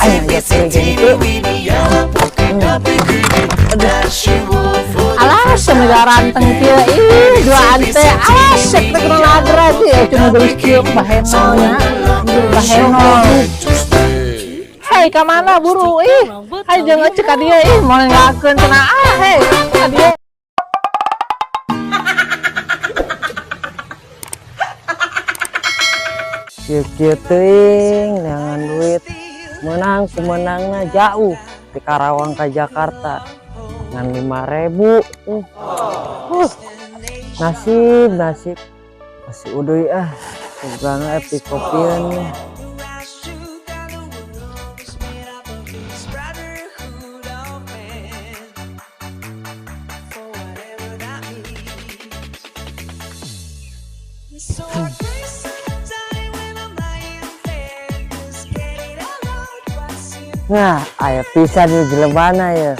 Aing ngajak heureuy gente. Alah, semega ranteng kieu, ih, duaan teh. Alah, sek teh kudu lagra sih, cuma geus kieu baheno nya. Baheno. Hei, ka mana buru ih? Hai jeung ecek ka dieu ih, moal ngakeun cenah ah, hei, ka dieu. Kieu-kieu teuing neangan duit. Menang kumenangna jauh di Karawang ke Jakarta. Ngan 5.000. Nasib, nasib. Masih uduy ah. Sugana pikopian nih. Nah, aya pisan di jelemana ya.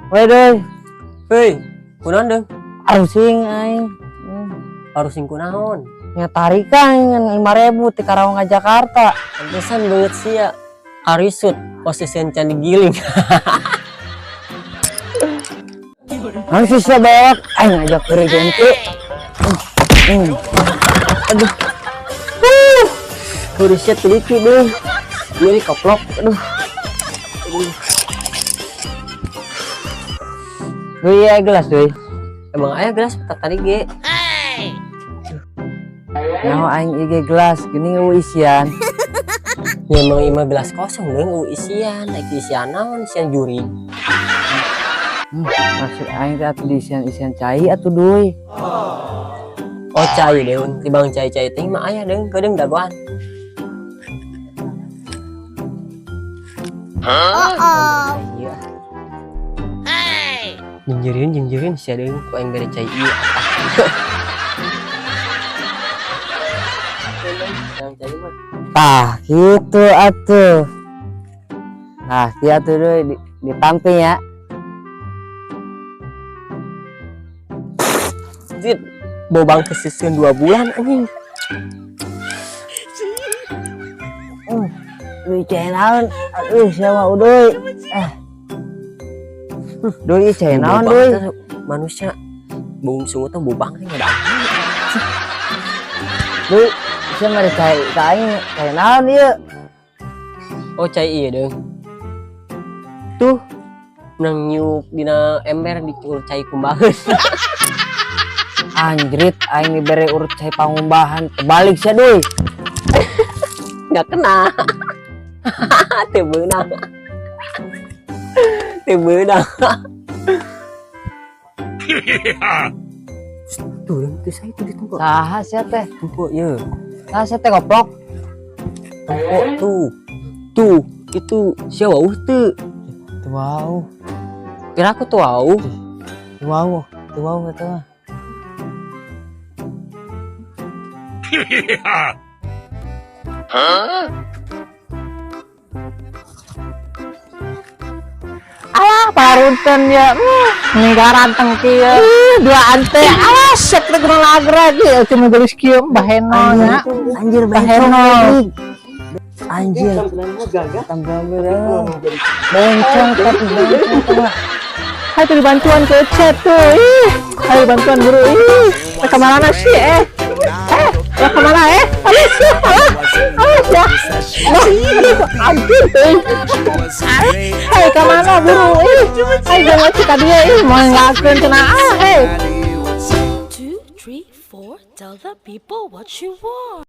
Woi, doi. Hei, kunaon deung? Arusing aing. Arusing kunaon? Nya tarikan ngan 5.000 ti Karawang ka Jakarta. Pantesan beungeut sia. Karisut posisi can digiling. Naon sih sia bewak? Aing ngajak heureuy gente. Aduh. Heureuy sia teu lucu deung. Ieu koplok. Aduh. Aduh. Duy, aya gelas duy. Emang aya gelas tak tadi ge. Nyaho aing ieu gelas geuning eueuh isian. Ya emang ieu mah gelas kosong deung eueuh isian, rek isian naon, isian jurig. Maksud aing teh atuh diisian-isian cai atuh duy. Oh cai deun, tibang cai-cai teh mah aya deung, keudeung dagoan. Hah? Iya. Jinjirin, jinjirin, sia deung ku aing bere cai ieu. Yang cai mah. Tah, gitu atuh. Nah, kieu atuh duy ditampi ya. Zit, bau bangke seuseun 2 bulan anjing. Duy cai naon? Aduh, sia mah uduy. Duy cai naon duy? Manusia bau sungut teh bau bangke ngadang. Duy, sia mah cai ka aing cai naon ieu? Oh cai ieu deung. Tuh nang nyuk dina ember diurut cai kumbaheun. Anjrit, aing dibere urut cai pangumbahan, kebalik sia duy. Nggak kena. Teu beunang. Teu beunang. Tuh, tuh saya tuh ditunggu. Saha sia teh? Tunggu ye. Saha sia teh goblok? Tunggu tuh. Tuh, itu sia wauh teu. Teu wauh. Kira aku tuh wauh. Teu wauh, teu wauh eta mah. Hah? Alah, parunten ya. Mega ranteng kieu. Ih, duaan teh. Alah, sek teh kudu lagra kieu, cuma geus kieu baheno nya. Anjir, baheno. Anjir. Bencong tapi bencong. Hai tuh dibantuan ke chat tuh. Ih, hai bantuan guru. Ih, ke mana sih eh? Lah kemana eh? Aduh, sih, alah, alah ya. Nah, aduh, anjir tuh. Hei, kemana buru? Ih, hai jangan cek dia, ih, mau ngakeun cenah ah, hei. 2, 3, 4, tell the people what you want.